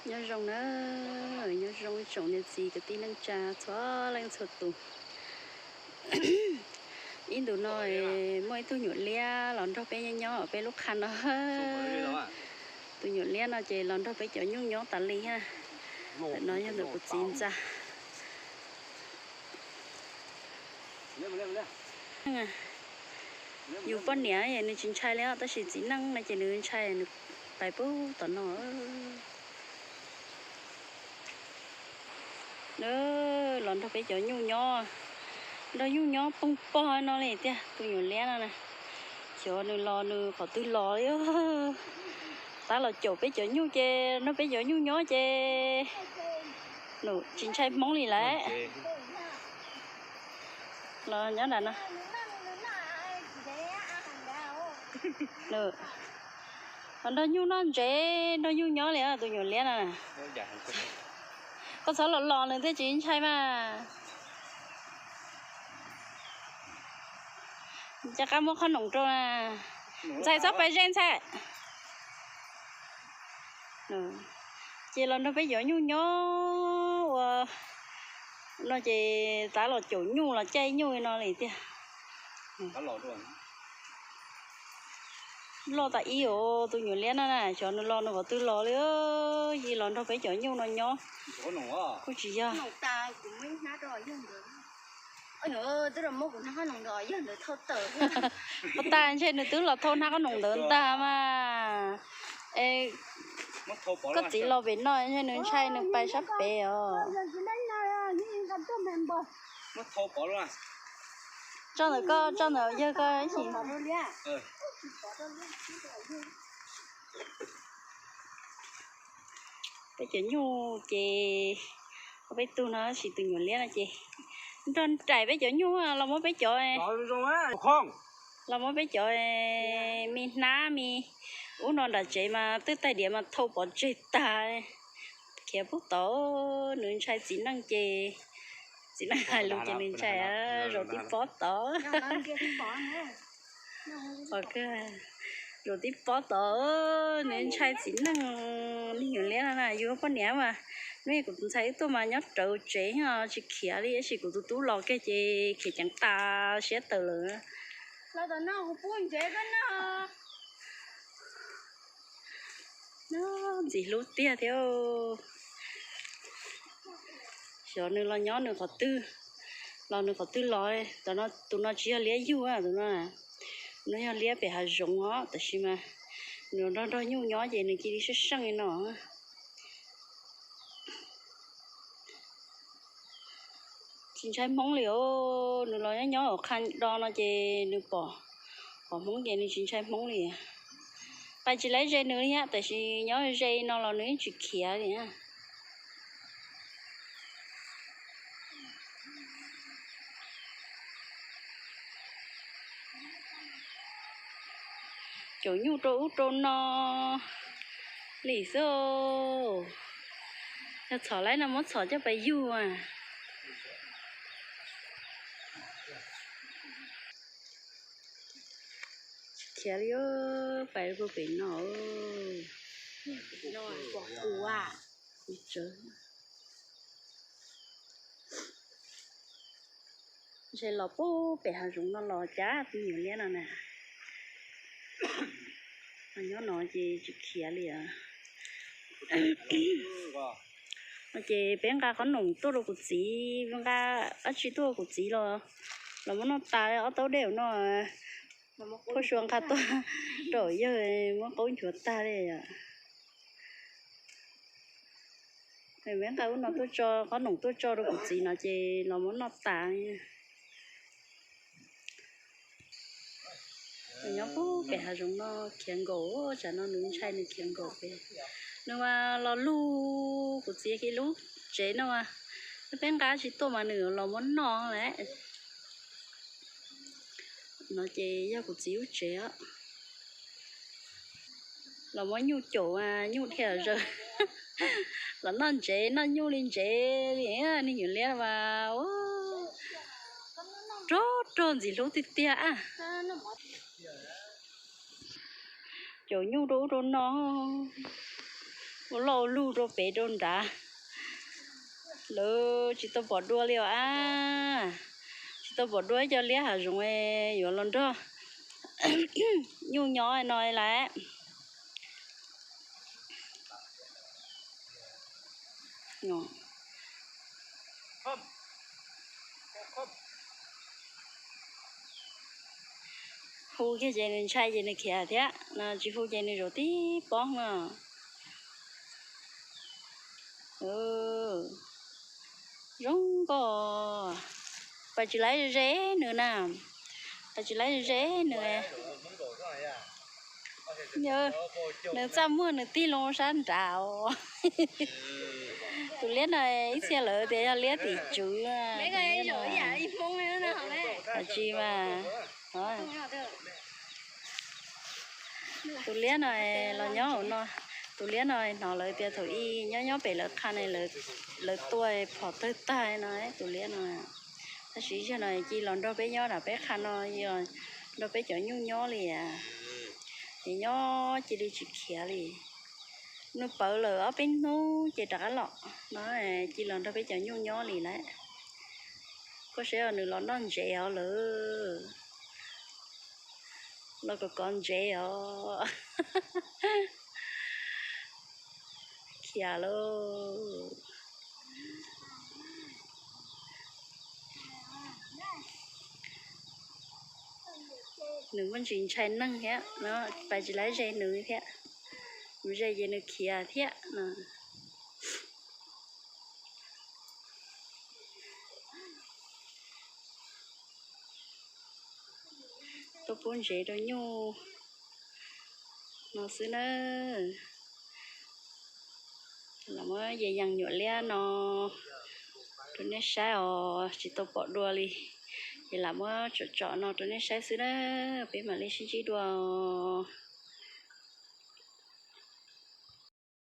Nyob zoo na, nyob zoo ib tsoom niam txiv kwv tij neej tsa txhua leej txhua tus. Ib ntus no muaj ib tug nyuam liab los nrog peb nyob nyob peb lub qha no. Tus nyuam liab no ces los nrog peb cov nyuj nyob tas li ha. Ntawm no yog ntawm kuv txiv ntxa. Yus poj niam nws tsis ntshai li os, tab sis txiv neej no ces nws ntshai, nws pais pub tom no. Los nrog peb cov nyuj nyob, nrog nyuj nyob poob pog no li tiag. Tus nyuam liab no na, xyov nws los nws qhov twg los li. Tab los caum peb cov nyuj ces nrog peb cov nyuj nyob ces nws tsis ntshai Hmoob li lawm. Los nyob nram no, nws nrog nyuj noj ntsev, nrog nyuj nyob li tus nyuam liab no. Koj txhob los los nws thiaj tsis ntshai mas. Rov qab muab qhob noom rau na. Ntxhais txhob pais ze ntxhais. Ces los nrog peb cov nyuj nyob ua no ces tab los caum nyuj los caij nyuj no li tiag. Loj tas ib os, tus nyuam liab no na, xyov nws los nws qhov twg los li. Yig los nrog peb cov nyuj no nyob kuj tsis yog. Ua tas ntshe nws twb los thauj hnab qhob noom ntawd ntag mas. Koj txiv los pem no ntshe nws ntshai nws pais sab pem os. Tso ntawm koj, tso ntawm yawg koj ib chim. Peb cov nyuj ces peb tug no tab sis tus nyuam liab no ces nrog nraim peb cov nyuj los muab peb cov, los muab peb cov me hnab me ub no nram tsev mas twb taig diav mas thau pov tseg tag. Khiav pub tod, nws ntshai txiv neej ces txiv neej hais lus ces nws ntshai, zaum tib pob tod. Zaum tib pob tod, nws ntshai txiv neej. Niag nyuam liab no na, yus poj niam mas, hnub kuv tus ntxhais wb tuaj mas nyob rawv tsev tsis khiav li, tab sis kuv tus tub los kiag ces khiav ceev tas siab tawm lawm. Ntxim hlub tiag thiab. Xyov nws los nyob nws qhov twg, los nws qhov twg los. Tus no tsis yog liab yug, tus no, no yog liab pem hav zoov os, tab sis mas nws nrog nrog nyuj nyob ces nws cia li seej seej li no. Tsis ntshai Hmoob li os, nws los nyob nyob hauv qha do no ces nws pom, pom Hmoob ces nws tsis ntshai Hmoob li. Pais tsis laiv ze nws li thiab, tab sis nyob ze no los nws yeej tsis khiav li. Caum nyuj rau ub rau no li xwb. Yog txhom laib no muab txhom coj pais yug. Tsis khiav li, pais puag pem no. Ntshe los puag pem hav zoov no los cas tus nyuam liab no na. Nyob no ces tsis khiav li. No ces peb nqa qhob noom tuaj rau kuv txiv, nqa dab tsi tuaj rau kuv txiv los, los muab noj tas ob taub dej no. Phauj Sua nqa tuaj rau yawg muab qaub nchuav tag li. Peb nqa ub no tuaj tso, qhob noom tuaj tso rau kuv txiv no ces los muab noj tas. Nws nyob puag pem hav zoov no khiav nkaum, tsam no nws ntshai nws khiav nkaum pem. Nws mas los lug kuv txiv lub tsev no mas, peb nqa dab tsi tuaj mas nws los muab noj lawm. No ces yog kuv txiv lub tsev os. Los muab nyuj caum, nyuj dhia zaws. Los noj ntsev noj nyuj li ntsev li, niag nyuam liab mas rog rog ntxim hlub tiag tiag. Caum nyuj rau ub rau no. Ua loj ua lug rau pem rau nrad, lawv tsis tau pom dua li os a. Tsis tau pom dua ib co liab hav zoov yuav los nrog nyuj nyob no lawm. Hu kiag ces nws ntshai ces nws khiav thiab no, tsis hu ces nws zaum tib pob no. Zoo nkauj. Pais tsis laib ze nws na, pais tsis laib ze nws. Nws txaj muag nws tig loo sab nrad os. Tus liab no ib txhia lawv tias yog liab tim tswv. Tsis mas, tus liab no los nyob hauv no, tus liab no hnov lawv tias thaum ub nyob nyob pem lawv qha ne, lawv tua phom tawg tag no tus liab no. Tab sis zaum no cia los nrog peb nyob nram peb qha no, nrog peb cov nyuj nyob li. Ces nyob cia li tsis khiav li. Nws pawv lawm ob peb hnub ces rov qab los no, cia los nrog peb cov nyuj nyob li lawm. Koj saib os, nws los noj ntsev os lawm. Los kom kov ntsev os. Khiav lauj. Nws muaj ntsis ntshai neeg thiab no, pais tsis laib ze nws thiab. Mus ze ces nws khiav thiab no. Tuaj pub ntsev rau nyuj no xwb nawb. Lam muab yees yees nyuam liab no rau nej saib os, tsis tau pom dua li. Ces lam muab tsom tsom no rau nej saib xwb na, peb mam li sib ntsib dua os.